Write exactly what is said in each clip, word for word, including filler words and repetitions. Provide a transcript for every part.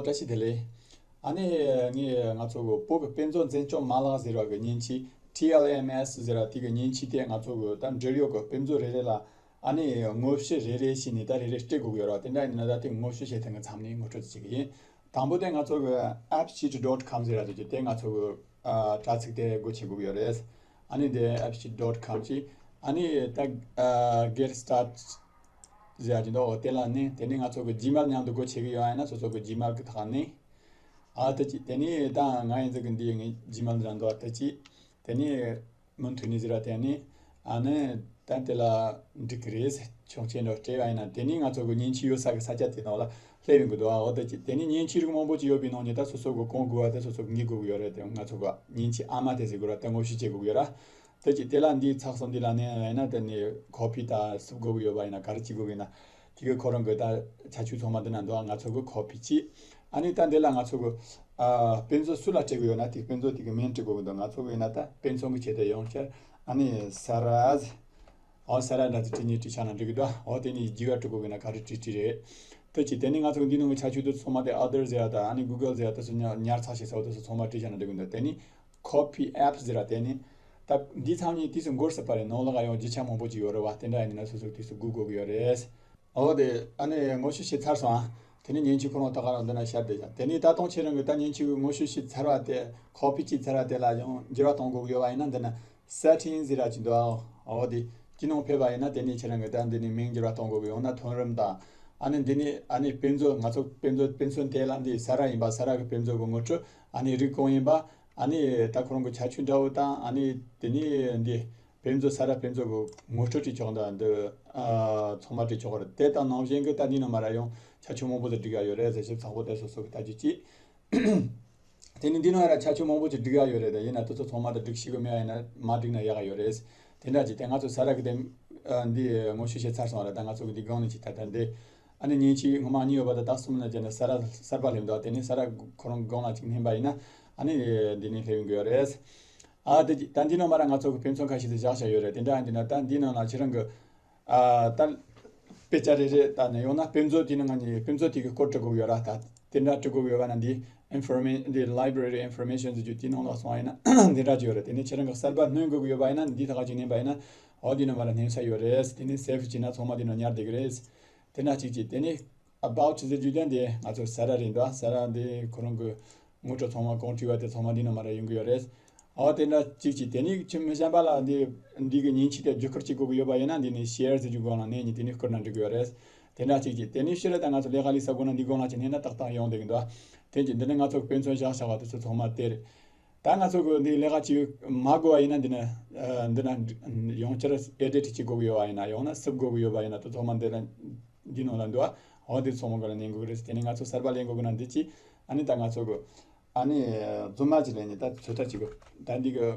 བཀྲ་ཤིས་བདེ་ལེགས། ཨ་ནི་ངས་ང་ཚོ་གི་བོད་ཀྱི་དཔེ་མཛོད་འཛིན་སྐྱོང་མ་ལག་ཟེར་བ་གི་མཉེན་ཆས། ཊི་ཨེལ་ཨེམ་ཨེས་ཟེར་བ་དེ་གི་མཉེན་ཆས་དེ་ང་ཚོ་གི་ད་འབྲེལ་ཡོད་ཀྱི་དཔེ་མཛོད་རེ་རེ་ལ་ཨ་ནི་དངོས་བཤུས་རེ་རེ་བྱས་ནས་ད་རེ་རེ་སྤྲད་དགོས་ཀྱི་ཡོད་རེད། དེ་འདྲ་ཡིན་ན་ད་དེ་དངོས་བཤུས་བྱེད་ཐེངས་གི་མཚམས་ནས་ངོ་སྤྲོད་བྱེད་ཀྱི་ཡིན། དང་པོ་དེ་ང་ཚོ་གི་app sheet dot com ཟེར་བ་དེ་གི་དེ་ང་ཚོ་གི་ཨ་དྲ་ཚིགས་དེ་སྒོ་ཕྱེ་དགོས་ཀྱི་ཡོད་རེད། ཨ་ནི་དེ་app sheet dot com གྱིས་ཨ་ནི་ད་ཨ་get start ཟེར་ཡ་ཅིག་འདུག་འོ་དེ་ལ་ནི་དེ་ནི་ང་ཚོ་གི་Gmail མཉམ་དུ་སྒོ་ཕྱེ་གི་ཡོད་ཡིན་ན་སོ་སོ་གི་Gmail གི་ཐོག་ནས། ཨ་དེ་ཅི་དེ་ནི་ད་ང་ཡིན་ཟིག་གི་འདི་ངའི་Gmail རང་འདུག་དེ་ཅི་དེ་ནི་མུ་མཐུད་ནས་ཟེར་བ་དེ་ནི་ཨ་ནི་ད་དེ་ལ་འགྲིག་གི་རེད། ཆོག་མཆན་འདྲ་སྤྲད་པ་ཡིན་ན་དེ་ནི་ང་ཚོ་གི་མཉེན་ཆས་ཡོད་ས་གི་ས་ཆ་དེ་ནང་ལ་སླེབས་ཡོང་གི་འདུག་འོ་དེ་ཅི་དེ་ནི་མཉེན་ཆས་རིགས་མང་པོ་ཅིག་ཡོད་པའི་ནང་ནས་ད་སོ་སོ་གི་གང་དགོས་པ་དེ་སོ་སོ་གི་ངེས་དགོས་གི་ཡོད་རེད། དེ་ང་ཚོ་གི་མཉེན་ཆས་ཨ་མ་དེ་ཟེར་དགོས་རེད། དེ་ངོ་བཤུས་བྱེད་དགོས་གི་ཡོད་ར། དེ་ཅི་དེ་ལ་འདི་ཚགས་སོང་འདི་ལ་ནི་ཡིན་ན་དེ་ནི་ཁོ་པི་ད་སུབ་དགོས་གི་ཡོད་པ་ཡིན་ན་ག་རེ་བྱེད་དགོས་གི་ཡིན་ན། དེ་གི་ཁོ་རང་གི་ད་ཁྱད་ཆོས་ཚང་མ་འདི་ན་འདུག་ང་ཚོ་གི་ཁོ་པི་ཅི། ཨ་ནི་ད་འདི་ལ་ང་ཚོ་གི་ཨ་དཔེ་མཛོད་སུ་ལ་སྤྲད་གི་ཡོད་ན་དེ་དཔེ་མཛོད་དེ་གི་མིང་བྲི་དགོས་གི་འདུག་ང་ཚོ་གི་ཡིན་ན་ད་དཔེ་མཚོན་གི་ཆེད་དུ་ཡོང་ཕྱིར་ཨ་ནི་ས་ར་ཨོ་ས་ར་འདྲ་ཚོ་བྲིས་ནས་བྲིས་ཆ་ན་འགྲིག་གི་འདུག་འོ་དེ་ནི་རྒྱུ་བ་བྲི་དགོས་གི་ན་ག་རེ་བྲིས་བྲིས་རེད། དེ་ཅི་དེ་ནི་ང་ཚོ་གི་འདི་ནང་གི་ཁྱད་ཆོས་དེ་ཚང་མ་དེ་other ཟེར་ཡ་ད་ཨ་ནི་Google ཟེར་ཡ་དེ་ཚོ་ཉར་ཉར་ཚགས་བྱེད་ས་བ་དེ་ཚོ་ཚང་མ་བྲིས་ཆ་ན་འགྲིག་གི་འདུག་དེ་ནི་Copy App ཟེར་བ་དེ་ནི། ད་འདི་ཚང་མ་དུས་སུ་འགོར་སྲིད་པ་རེད། ནང་ལོགས་ཡང་རྒྱུ་ཆ་མང་པོ་ཅིག་ཡོད་རེད་བ། དེ་འདྲ་ཡིན་ན་སོ་སོ་དུས་སུ་སྒུག་དགོས་ཀྱི་ཡོད་རེད། འོ་དེ་ཨ་ནི་ངོ་ཤེས་བྱས་ཚར་སོང་ཨ། དེ་ནི་མཉེན་ཆས་ཁོ་རང་ད་ག་རང་འདི་ན་ཤར་བསྡད་ཀྱང་དེ་ནི་ད་དུང་ཁྱེད་རང་གི་ད་མཉེན་ཆས་ངོ་ཤེས་བྱས་ཚར་བ་དེ་ཁོ་པི་བྱས་ཚར་བ་དེ་ལ་ཡང་འགྱུར་བ་གཏོང་དགོས་ཀྱི་ཡོད་བ་ཡིན་ན་འདི་ན་Settings ཟེར་ར་ཅིག་འདུག་ཨ། འོ་དེ་དེ་ནང་ཕེབས་པ་ཡིན་ན་དེ་ནི་ཁྱེད་རང་གི་ད་འདི་ནི་མིང་འགྱུར་བ་གཏོང་དགོས་ཀྱི་ཡོད་ན་ཐོན་རིམ་དང་ཨ་ནི་འདི་ནི་ཨ་ནི་དཔེ་མཛོད་ང་ཚོ་དཔེ་མཛོད་དཔེ་མཚོན་དེ་ལ་འདི་ས་ར་ཡིན་པ་ས་ར་གི་དཔེ་མཛོད་གི་ངོ་སྤྲོད་ཨ་ནི་རིགས་གང་ཡིན་པ། ཨ་ནི་ད་ཁོ་རང་གི་ཁྱད་ཆོས་འདྲ་བོ་དང་ཨ་ནི་དེ་ནི་འདི་དཔེ་མཛོད་ས་ར་དཔེ་མཛོད་གི་ངོ་སྤྲོད་བྲིས་ཆོག་འདི་འདི་ཨ་ཚང་མ་བྲིས་ཆོག་རེད། དེ་དང་ནང་བཞིན་གི་ད་འདི་ནང་མ་ར་ཡང་ཁྱད་ཆོས་མང་པོ་ཟིག་སྒྲིག་ཡ་ཡོད་རེད་ཟེར་ཞིབ་ཚགས་པོ་དེ་སོ་སོ་གི་ལྟ་རྒྱུ་ཅིག་དེ་ནི་འདི་ནང་ཡ་ར་ཁྱད་ཆོས་མང་པོ་ཅིག་སྒྲིག་ཡ་ཡོད་རེད། དེ་ཡིན་ན་དེ་ཚོ་ཚང་མ་ད་སྒྲིག་ཤེས་གི་མེད་ཡ་ཡིན་ན་མ་སྒྲིག་ན་ཡག་ག་ཡོད་རེད། དེ་འདྲ་ཅིག་དེ་ང་ཚོ་ས་ར་གི་དེ་འདི་ངོ་སྤྲོད་བྱས་ཚར་སོང་ར། ད་ང་ཚོ་གི་འདི་སྒང་ནས་ཅིག་ད་ལྟ་འདི་ཨ་ནི་མཉེན་ཆས་སྔོན་མ་གཉིས་ཡོད་པ་ད་ད་གསུམ་ན་བྱས་ན་ས་ར་གསར་པ་སླེབས་འདུག་དེ་ནི་ས་ར་ཁོ་རང་སྒང་ལ་ཅིག་སྣོན་པ་ཡིན་ན་ཨ་ནི་འདི་ནས་སླེབས་ཡོང་གི་ཡོད་རེད། ཨ་དེ་ད་འདི་ནང་མ་ར་ང་ཚོ་གི་དཔེ་མཚོན་ཁ་ཤས་དེ་བཞག་བཞག་ཡོད་རེད། དེ་འདྲ་འདི་ན་ད་འདི་ནང་ལ་ཁྱེད་རང་གི་ཨ་ད་དཔེ་ཆ་རེ་རེ་ད་ནས་ཡོང་ན་དཔེ་མཛོད་དེ་ནང་ང་ནི་དཔེ་མཛོད་དེ་གི་སྐོར་འབྲི་དགོས་ཡོད་ར། ད་དེ་འདྲ་འབྲི་དགོས་ཡོད་པ་ན་འདི་information འདི་library information ཟེར་རྒྱུ་དེ་ནང་ལ་སོང་བ་ཡིན་ན་འདི་འདྲ་ཅིག་ཡོད་རེད། དེ་ནས་ཁྱེད་རང་གི་གསར་པ་སྣོན་དགོས་ཀྱི་ཡོད་པ་ཡིན་ན་འདི་ཐག་ཅིག་མནན་པ་ཡིན་ན་འོ་འདི་ནང་མ་ར་སྣོན་ས་ཡོད་རེད། དེ་ནས་save བྱས་ན་ཚང་མ་འདི་ནང་ཉར་བསྡད་ཀྱི་རེད། དེ་འདྲ་ཅིག་ཅིག་དེ་ནས་about ཟེར་རྒྱུ་དེ་འདི་ང་ཚོ་ས་ར་རེད་འདུག་ས་ར་འདི་ཁོ་རང་གི་ངོ་སྤྲོད་ཚང་མ་གང་བྲིས་པ་དེ་ཚང་མ་འདི་ནང་མ་ར་ཡོང་གི་ཡོད་རེད། འོ་དེ་འདྲ་གཅིག་གཅིག་དེ་ནས་ཁྱིམ་མི་གཞན་པ་ལ་འདི་འདི་གི་མཉེན་ཆས་དེ་བརྒྱུད་སྐུར་བྱེད་དགོས་ཀྱི་ཡོད་པ་ཡིན་ན་འདི་ནས་share ཟེར་རྒྱུ་སྒང་ལ་ནས་ནི་དེ་ནས་བསྐུར་ན་འགྲིག་གི་ཡོད་རེད། དེ་འདྲ་གཅིག་གཅིག་དེ་ནས་ཕྱིར་ད་ང་ཚོ་ལས་ཀ་ལས་ས་སྒོ་ན་འདི་སྒང་ལ་ཅིག་སྣོན་ན་ཏག་ཏག་ཡོང་བསྡད་ཀྱི་འདུག་དེ་གཅིག་འདི་ནས་ང་ཚོ་དཔེ་མཚོན་བཞག་བཞག་པ་དེ་ཚོ་ཚང་མ་དེ་རེད། ད་ང་ཚོ་གི་འདི་ལས་ཀ་བྱེད་མ་དགོས་པ་ཡིན་ན་འདི་ན་འདི་ན་ཡང་བསྐྱར་edit བྱེད་དགོས་ཀྱི་ཡོད་པ་ཡིན་ན་ཡང་ན་སུབ་དགོས་ཀྱི་ཡོད་པ་ཡིན་ན་ད་ཚང་མ་འདི་ན་འདི་ནང་ལ་འདུག་ཨ། འོ་འདི་ཚང་མ་ག་ལ་ཉན་དགོས་ཀྱི་རེད། དེ་ནས་ང་ཚོ་གསར་པ་ལེན་དགོས་ཀྱི་ན་འདི་ཅི་ཨ་ནི་ད་ང་ཚོ་གི་ཨ་ནི་རྫུན་མ་ཅིག་ལེན་ནས་ད་ཚོད་ལྟ་བྱེད་དགོས། ད་འདི་གི་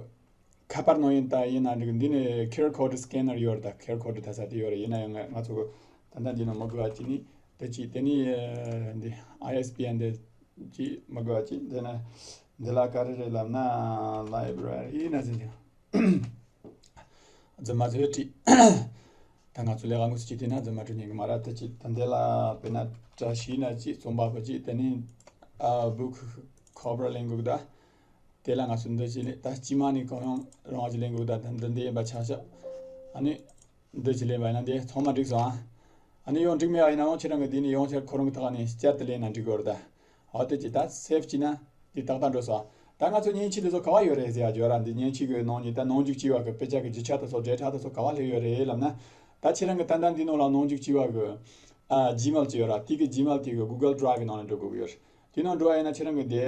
ཁ་པར་ནང་ཡིན་ད་ཡིན་ན་འགྲིག་འདི་ནས་QR code scanner ཡོད་རེད། ད་QR code ད་ས་དེ་ཡོད་རེད། ཡིན་ན་ཡང་ང་ང་ཚོ་གི་ད་ད་འདི་ནང་མ་དགོས་པ་ཅི་ནི་ད་ཅི་དེ་ནས་འདི་ISBN འདི་ཅི་མ་དགོས་པ་ཅི་འདི་ན་འདི་ལ་ག་རེ་རེད་ལབ་ན་library ན་ཟིན་ཅིང་རྫུན་མ་ཚོས་བྲིས། ད་ང་ཚོ་ལས་ཀ་དངོས་སུ་བྱེད་དུས་ན་རྫུན་མ་བྲིས་ཉན་གི་མ་རེད། ད་ཅི་ད་འདི་ལ་དཔེར་ན་བཀྲ་ཤིས་ན་ཅི་རྩོམ་པ་པོ་ཅི་དེ་ནས་book cover ལེན་དགོས་གི་ད། དེ་ལ་ང་ཚོ་འདི་བྱས་ནས་ད་དཀྱུས་མ་ནས་གང་ཡང་རང་བཞིན་ལེན་དགོས་ད། ད་འདི་འདི་ཡིན་པ་ཆ་བཞག་ཨ་ནི་འདི་བྱས་ལེན་པ་ཡིན་ན་འདི་ཚང་མ་འགྲིག་སོང་ཨ། ཨ་ནི་ཡང་འགྲིག་མེད་པ་ཡིན་ན་ཡང་ཁྱེད་རང་གི་འདི་ནས་ཡང་ཁྱེད་ཁོ་རང་གི་ཐོག་ནས་བསྐྱར་དུ་ལེན་ན་འགྲིག་གི་རེད་ད། འོ་དེ་ཅི་ད་save བྱས་ན་འདི་ཏག་ཏག་འགྲོ་སོང་ཨ། ད་ང་ཚོ་མཉེན་ཆས་དེ་ཚོ་ག་བ་ཡོད་རེད་ཟེར་ཡ་བརྗོད་ར། འདི་མཉེན་ཆས་གི་ནང་ནས་ད་ནང་འཇུག་བྱས་པ་གི་དཔེ་ཆ་གི་རྒྱུ་ཆ་དེ་ཚོ་འབྲེལ་ཐག་དེ་ཚོ་ག་བ་སླེབས་ཡོད་རེད་ལབ་ན། ད་ཁྱེད་རང་གི་ད་ལྟ་འདི་ནང་ལ་ནང་འཇུག་བྱས་པ་གི་ཨ་Gmail ཅིག་ཡོད་ར། དེ་གི་Gmail དེ་གི་Google Drive གི་ནང་ལ་འགྲོ་དགོས་ཀྱི་ཡོད་རེད། དེ་ནང་འགྲོ་བ་ཡིན་ན་ཁྱེད་རང་གི་འདི་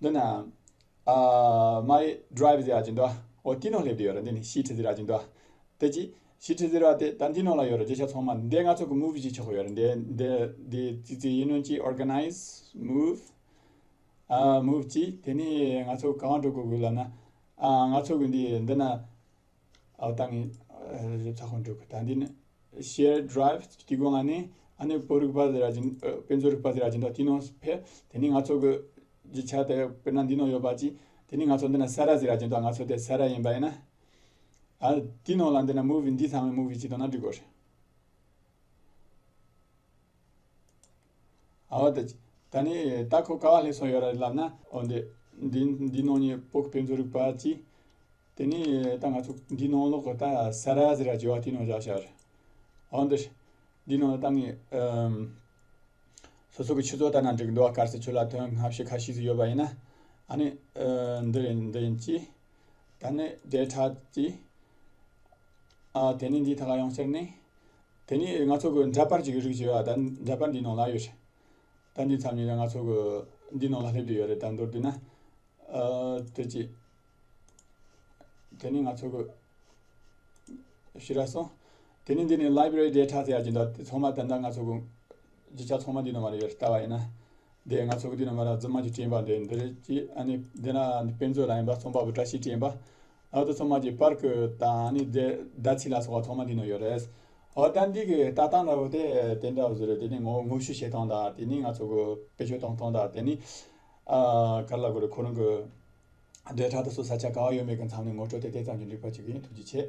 འདི་ན། ཨ། My Drive ཟེར་ཡ་ཅིག་འདུག་འོ་དེ་ནང་སླེབས་བསྡད་ཡོད་རེད། འདི་ནི་Sheets ཟེར་ཡ་ཅིག་འདུག་དེ་ཅི་Sheets ཟེར་བ་དེ་ད་འདི་ནང་ལ་ཡོད་རེད། རྒྱུ་ཆ་ཚང་མ་འདི་ང་ཚོ་གི་Move ཅིག་ཆགས་ཡོད་རེད། འདི་འདི་འདི་ཙི་ཙི་ཡིན་ནོ་ཅི་Organize Move ཨ་Move ཅི་དེ་ནི་ང་ཚོ་གང་འགྲོ་དགོས་དགོས་ལབ་ན། ཨ་ང་ཚོ་གི་འདི་འདི་ན། ཨ་ད་ངས་ཨ་ཚ་ཁོང་འགྲོ་གི་ད་འདི་ནི་Share Drive དེ་གོ་ང་ནི་ཨ་ནི་བོད་རིག་པ་ཟེར་ར་ཅིག་ཨ་དཔེ་མཛོད་རིག་པ་ཟེར་ར་ཅིག་འདུག་དེ་ནང་ཕེབས། དེ་ནི་ང་ཚོ་གི་རྒྱུ་ཆ་དེ་དཔེར་ན་འདི་ནང་ཡོད་པ་ཅིག་དེ་ནི་ང་ཚོ་འདི་ན་ས་ར་ཟེར་ར་ཅིག་འདུག་ང་ཚོ་དེ་ས་ར་ཡིན་པ་ཡིན་ན། ཨ་དེ་ནང་ལ་འདི་ན་Movie འདི་ཚང་མའི་Movie ཅིག་འདུག་ན་འགྲིག་གོ་རེད། ཨ་བ་ད་ཅི། ད་ནི་ད་ཁོ་ག་བ་སླེབས་སོང་ཡོད་ར་ལབ་ན། འོ་འདི་འདི་འདི་ནང་ནས་བོད་ཀྱི་དཔེ་མཛོད་རིག་པ་ཅིག་དེ་ནས་ད་ང་ཚོ་འདི་ནང་ལོགས་ཀྱི་ད་ས་ར་ཟེར་ར་བྱས་པ་དེ་ནང་བཞག་བཞག་རེད། འོ་འདི་འདི་ནང་ད་ངས་ཨམ། སོ་སོ་གི་ཆུ་ཚོད་ལྟ་ན་འགྲིག་འདུག་གལ་སྲིད་ཁྱོད་ལ་དོན་སྔ་ཕྱི་ཁ་ཤས་ཤིག་ཡོད་པ་ཡིན་ན། ཨ་ནི་ཨ། འདི་རེད། འདི་ཡིན་གྱི། ད་ནི་ཌེ་ཊ་ཅིག་ཨ། དེ་ནི་འདིའི་ཐད་ཀ་ཡང་བསྐྱར་ནས། དེ་ནི་ང་ཚོ་གི་འདྲ་པར་ཅིག་རིགས་བྱས་པ་ད་འདྲ་པར་འདིའི་ནང་ལ་ཡོད་རེད། ད་འདི་མཚམས་ཉིད་ལ་ང་ཚོ་གི་འདིའི་ནང་ལ་སླེབས་བསྡད་ཡོད་རེད། ད་མདོར་བསྡུས་ན། ཨ། དེ་ཅི། དེ་ནི་ང་ཚོ་གི་ཕྱི་ར་སོང་། དེ་ནི་འདི་ནི་ལའི་བྷ་རེ་ཌེ་ཊ་ཟེར་ཡ་ཅིག་འདུག་དེ་ཚང་མ་ད་ལྟ་ང་ཚོ་གི་རྒྱུ་ཆ་ཚང་མ་འདི་ནང་མ་རེད་ཡོད་རེད། ལྟ་བ་ཡིན་ན། དེ་ང་ཚོ་གི་འདི་ནང་མ་ར་རྫུན་མ་ཅིག་བྲིས་པ་འདི་འདི་རེད་ཅི། ཨ་ནི་འདི་ན་དཔེ་མཛོད་ལ་ཡིན་པ་རྩོམ་པ་པོ་བཀྲ་ཤིས་བཀྲ་ཡིན་པ། ཨ། དེ་ཚང་མ་ཅིག་པར་གི་དང་ཨ་ནི་དེ་ཟླ་ཚེས་ལ་སོགས་པ་ཚང་མ་འདི་ནང་ཡོད་རེད། འོ་ད་འདི་གི་ལྟ་སྟངས་འདྲ་བོ་དེ་དེ་འདྲ་བོ་ཟེར་རེད། དེ་ནི་ངོ་ངོ་བཤུས་བྱེད་སྟངས་དང་དེ་ནི་ང་ཚོ་གི་བེད་སྤྱོད་གཏོང་སྟངས་དང་དེ་ནི། ཨ། ག་རེ་ལབ་དགོས་རེད། ཁོ་རང་གི་ཌེ་ཊ་དེ་ཚོ་ས་ཆ་ག་བ་ཡོད་མེད་ཀྱི་མཚམས་ནས་ངོ་སྤྲོད་དེ་དེ་ཙམ་གྱིས་འགྲིག་པ་ཅིག་ཡིན། ཐུགས་རྗེ་ཆེ།